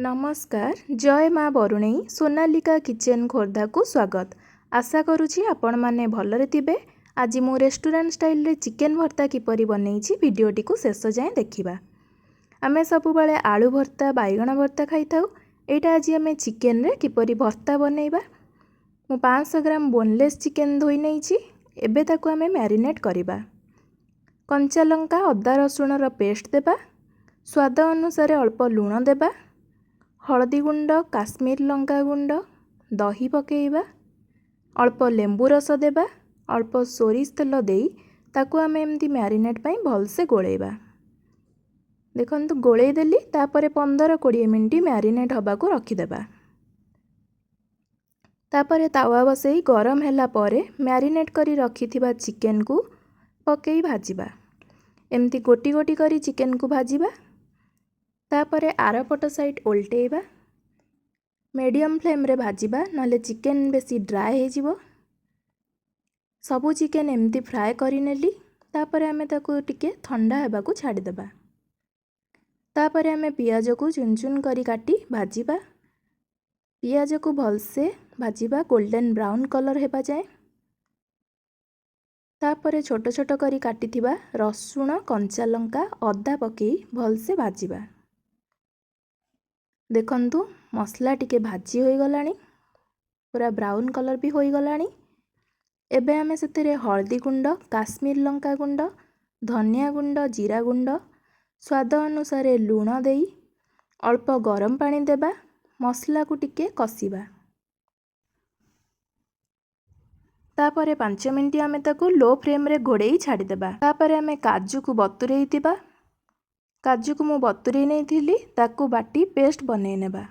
ନମସ୍କାର, ଜୟ ମା ବରୁଣେଇ। ସୋନାଲିକା କିଚେନ୍ ଖୋର୍ଦ୍ଧାକୁ ସ୍ୱାଗତ। ଆଶା କରୁଛି ଆପଣମାନେ ଭଲରେ ଥିବେ। ଆଜି ମୁଁ ରେଷ୍ଟୁରାଣ୍ଟ ଷ୍ଟାଇଲରେ ଚିକେନ୍ ଭର୍ତ୍ତା କିପରି ବନେଇଛି, ଭିଡ଼ିଓଟିକୁ ଶେଷ ଯାଏଁ ଦେଖିବା। ଆମେ ସବୁବେଳେ ଆଳୁ ଭର୍ତ୍ତା, ବାଇଗଣ ଭର୍ତ୍ତା ଖାଇଥାଉ। ଏଇଟା ଆଜି ଆମେ ଚିକେନରେ କିପରି ଭର୍ତ୍ତା ବନେଇବା। ମୁଁ 500 ଗ୍ରାମ ବୋନଲେସ୍ ଚିକେନ୍ ଧୋଇ ନେଇଛି। ଏବେ ତାକୁ ଆମେ ମ୍ୟାରିନେଟ୍ କରିବା। କଞ୍ଚା ଲଙ୍କା, ଅଦା ରସୁଣର ପେଷ୍ଟ ଦେବା। ସ୍ୱାଦ ଅନୁସାରେ ଅଳ୍ପ ଲୁଣ ଦେବା। ହଳଦୀ ଗୁଣ୍ଡ, କାଶ୍ମୀର ଲଙ୍କା ଗୁଣ୍ଡ, ଦହି ପକାଇବା। ଅଳ୍ପ ଲେମ୍ବୁ ରସ ଦେବା। ଅଳ୍ପ ସୋରିଷ ତେଲ ଦେଇ ତାକୁ ଆମେ ଏମିତି ମ୍ୟାରିନେଟ୍ ପାଇଁ ଭଲସେ ଗୋଳେଇବା। ଦେଖନ୍ତୁ, ଗୋଳେଇ ଦେଲି। ତାପରେ 15-20 ମିନିଟ୍ ମ୍ୟାରିନେଟ୍ ହେବାକୁ ରଖିଦେବା। ତାପରେ ତାୱା ବସେଇ ଗରମ ହେଲା ପରେ ମ୍ୟାରିନେଟ୍ କରି ରଖିଥିବା ଚିକେନକୁ ପକାଇ ଭାଜିବା। ଏମିତି ଗୋଟି ଗୋଟି କରି ଚିକେନକୁ ଭାଜିବା। ତାପରେ ଆରପଟ ସାଇଡ଼୍ ଓଲଟେଇବା। ମିଡ଼ିୟମ୍ ଫ୍ଲେମ୍ରେ ଭାଜିବା, ନହେଲେ ଚିକେନ୍ ବେଶୀ ଡ୍ରାଏ ହେଇଯିବ। ସବୁ ଚିକେନ୍ ଏମିତି ଫ୍ରାଏ କରିନେଲି। ତାପରେ ଆମେ ତାକୁ ଟିକେ ଥଣ୍ଡା ହେବାକୁ ଛାଡ଼ିଦେବା। ତାପରେ ଆମେ ପିଆଜକୁ ଚୁନ ଚୁନ କରି କାଟି ଭାଜିବା। ପିଆଜକୁ ଭଲସେ ଭାଜିବା ଗୋଲ୍ଡେନ୍ ବ୍ରାଉନ୍ କଲର୍ ହେବା ଯାଏଁ। ତାପରେ ଛୋଟ ଛୋଟ କରି କାଟିଥିବା ରସୁଣ, କଞ୍ଚା ଲଙ୍କା, ଅଦା ପକାଇ ଭଲସେ ଭାଜିବା। ଦେଖନ୍ତୁ, ମସଲା ଟିକେ ଭାଜି ହୋଇଗଲାଣି, ପୁରା ବ୍ରାଉନ୍ କଲର୍ ବି ହୋଇଗଲାଣି। ଏବେ ଆମେ ସେଥିରେ ହଳଦୀ ଗୁଣ୍ଡ, କାଶ୍ମୀର ଲଙ୍କା ଗୁଣ୍ଡ, ଧନିଆ ଗୁଣ୍ଡ, ଜିରା ଗୁଣ୍ଡ, ସ୍ୱାଦ ଅନୁସାରେ ଲୁଣ ଦେଇ ଅଳ୍ପ ଗରମ ପାଣି ଦେବା। ମସଲାକୁ ଟିକେ କଷିବା। ତାପରେ 5 ମିନିଟ୍ ଆମେ ତାକୁ ଲୋ ଫ୍ଲେମ୍ରେ ଘୋଡ଼େଇ ଛାଡ଼ିଦେବା। ତାପରେ ଆମେ କାଜୁକୁ ବତୁରେଇଥିବା। କାଜୁକୁ ମୁଁ ବତୁରେଇ ନେଇଥିଲି, ତାକୁ ବାଟି ପେଷ୍ଟ ବନେଇ ନେବା।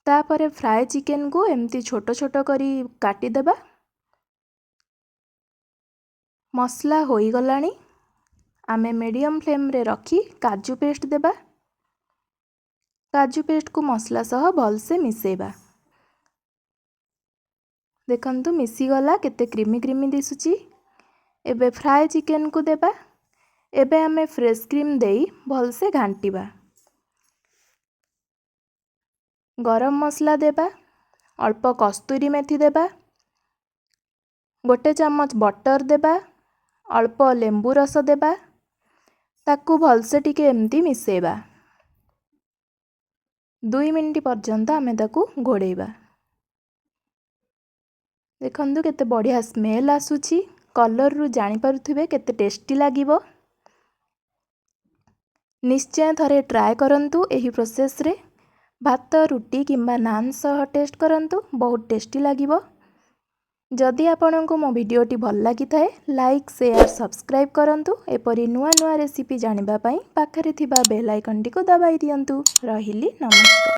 ତାପରେ ଫ୍ରାଏ ଚିକେନକୁ ଏମିତି ଛୋଟ ଛୋଟ କରି କାଟିଦେବା। ମସଲା ହୋଇଗଲାଣି। ଆମେ ମିଡ଼ିୟମ୍ ଫ୍ଲେମ୍ରେ ରଖି କାଜୁ ପେଷ୍ଟ ଦେବା। କାଜୁ ପେଷ୍ଟକୁ ମସଲା ସହ ଭଲସେ ମିଶାଇବା। ଦେଖନ୍ତୁ, ମିଶିଗଲା, କେତେ କ୍ରିମି କ୍ରିମି ଦିଶୁଛି। ଏବେ ଫ୍ରାଏ ଚିକେନକୁ ଦେବା। ଏବେ ଆମେ ଫ୍ରେଶ୍ କ୍ରିମ୍ ଦେଇ ଭଲସେ ଘାଣ୍ଟିବା। ଗରମ ମସଲା ଦେବା। ଅଳ୍ପ କସ୍ତୁରୀ ମେଥି ଦେବା। ଗୋଟେ ଚାମଚ ବଟର୍ ଦେବା। ଅଳ୍ପ ଲେମ୍ବୁ ରସ ଦେବା। ତାକୁ ଭଲସେ ଟିକେ ଏମିତି ମିଶାଇବା। 2 ମିନିଟ୍ ପର୍ଯ୍ୟନ୍ତ ଆମେ ତାକୁ ଘୋଡ଼େଇବା। ଦେଖନ୍ତୁ, କେତେ ବଢ଼ିଆ ସ୍ମେଲ୍ ଆସୁଛି। କଲର୍ରୁ ଜାଣିପାରୁଥିବେ କେତେ ଟେଷ୍ଟି ଲାଗିବ। ନିଶ୍ଚୟ ଥରେ ଟ୍ରାଏ କରନ୍ତୁ ଏହି ପ୍ରୋସେସ୍ରେ। ଭାତ, ରୁଟି କିମ୍ବା ନାନ୍ ସହ ଟେଷ୍ଟ କରନ୍ତୁ, ବହୁତ ଟେଷ୍ଟି ଲାଗିବ। ଯଦି ଆପଣଙ୍କୁ ମୋ ଭିଡ଼ିଓଟି ଭଲ ଲାଗିଥାଏ, ଲାଇକ୍, ସେୟାର, ସବସ୍କ୍ରାଇବ୍ କରନ୍ତୁ। ଏପରି ନୂଆ ନୂଆ ରେସିପି ଜାଣିବା ପାଇଁ ପାଖରେ ଥିବା ବେଲ୍ ଆଇକନ୍ଟିକୁ ଦବାଇ ଦିଅନ୍ତୁ। ରହିଲି, ନମସ୍କାର।